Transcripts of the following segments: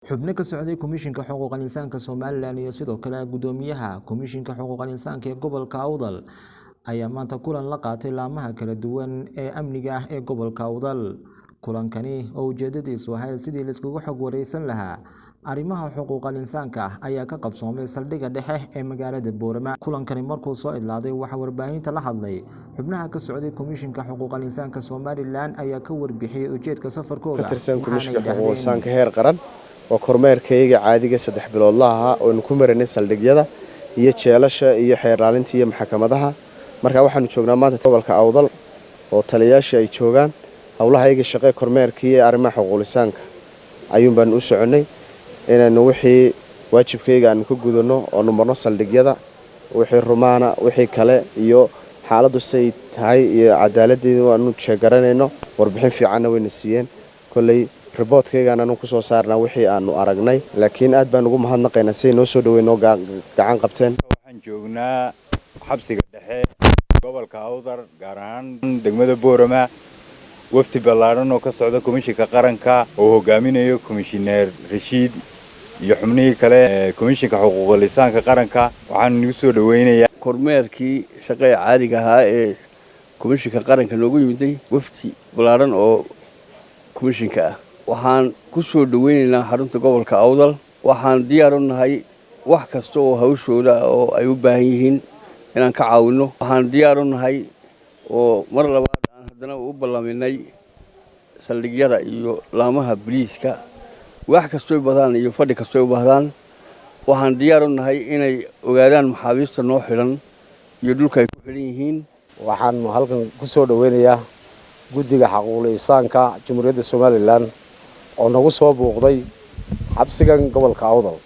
Xubno ka socday Komishinka Xuquuqul Insaanka Somalilan iyo sidoo kale Guddoomiyaha Komishinka Xuquuqul Insaanka ee gobolka Awdal ayaa maanta kulan la qaatay laamaha kala duwan ee amniga ah ee gobolka Awdal. Kulankani oo ujeedadiisu ahayd sidii la iskugu xog wareysan lahaa arrimaha xuquuqul insaanka ayaa ka qabsoomay saldhigga dhexe ee magaalada Boorama. Kulankani markuu soo idlaaday waxaa warbaahinta la hadlay xubnaha ka socday Komishinka Xuquuqul Insaanka Somalilan ayaa ka warbixiyay ujeedka safarkooda. Ka tirsan Komishinka Xuquuqul Insaanka heer qaran waa kormeerkayga caadiga 3 biloodlaha ahaa oonu ku marinay saldhigyada iyo jeelasha iyo xeerlaalinta iyo maxkamadaha. Marka waxaanu joognaa maanta gobolka Awdal oo taliyayaasha ay joogaan howlaha iyaga shaqee kormeerkii ee arrimaha xuquuqul insaanka ayuun baanu u soconnay inaanu wixii waajibkayga aanu ka gudanno oonu marno saldhigyada, wixii rumaana, wixii kale iyo xaaladdu say tahay iyo cadaaladdeeda waanu jeegaranayno. Warbixin fiicanna wayna siiyeen, kolley riboodkaygaan anu kusoo saarnaa wixii aanu aragnay, laakiin aad baan ugu mahadnaqaynaa siday noo soo dhaweyn noo gacan qabteen. Waxaan joognaa xabsiga dhexe gobolka Awdal, gaar ahaan degmada Boorama. Wafdi ballaadhan oo ka socda Komishinka Qaranka oo hogaaminayo Komishineer Rashiid iyo xubnihii kale ee Komishinka Xuquuqul Insaanka Qaranka waxaan nagu soo dhaweynayaa. Kormeerkii shaqada caadiga ahaa ee Komishinka Qaranka noogu yimiday wafdi ballaadhan oo komishinka ah waxaan ku soo dhaweynaynaa xarunta gobolka Awdal. Waxaan diyaar u nahay wax kasta oo hawshooda oo ay u baahan yihiin inaan ka caawinno. Waxaan diyaar u nahay oo mar labaad aan haddana u ballaminay saldhigyada iyo laamaha boliiska wax kastoy bahdaan iyo fadhi kastoy u baahdaan. Waxaan diyaar u nahay inay ogaadaan maxaabiista noo xidhan iyo dhulka ay ku xidhan yihiin. Waxaan halkan ku soo dhaweynayaa guddiga xaquuqul insaanka Jamhuuriyadda Somalilan oo nagu soo buuqday xabsigan gobolka Awdal.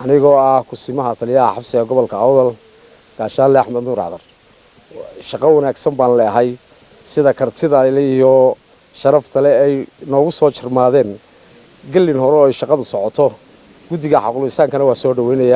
Anigoo ah kusimaha taliyaha xabsiga gobolka Awdal, Gaashaanle Axmed Nuur Cadar, shaqo wanaagsan baan leehay. Sida kartida iyo sharafta le ay noogu soo jarmaadeen gelin hore oo ay shaqadu socoto, guddiga xaquuqul insaankana waa soo dhaweynaya.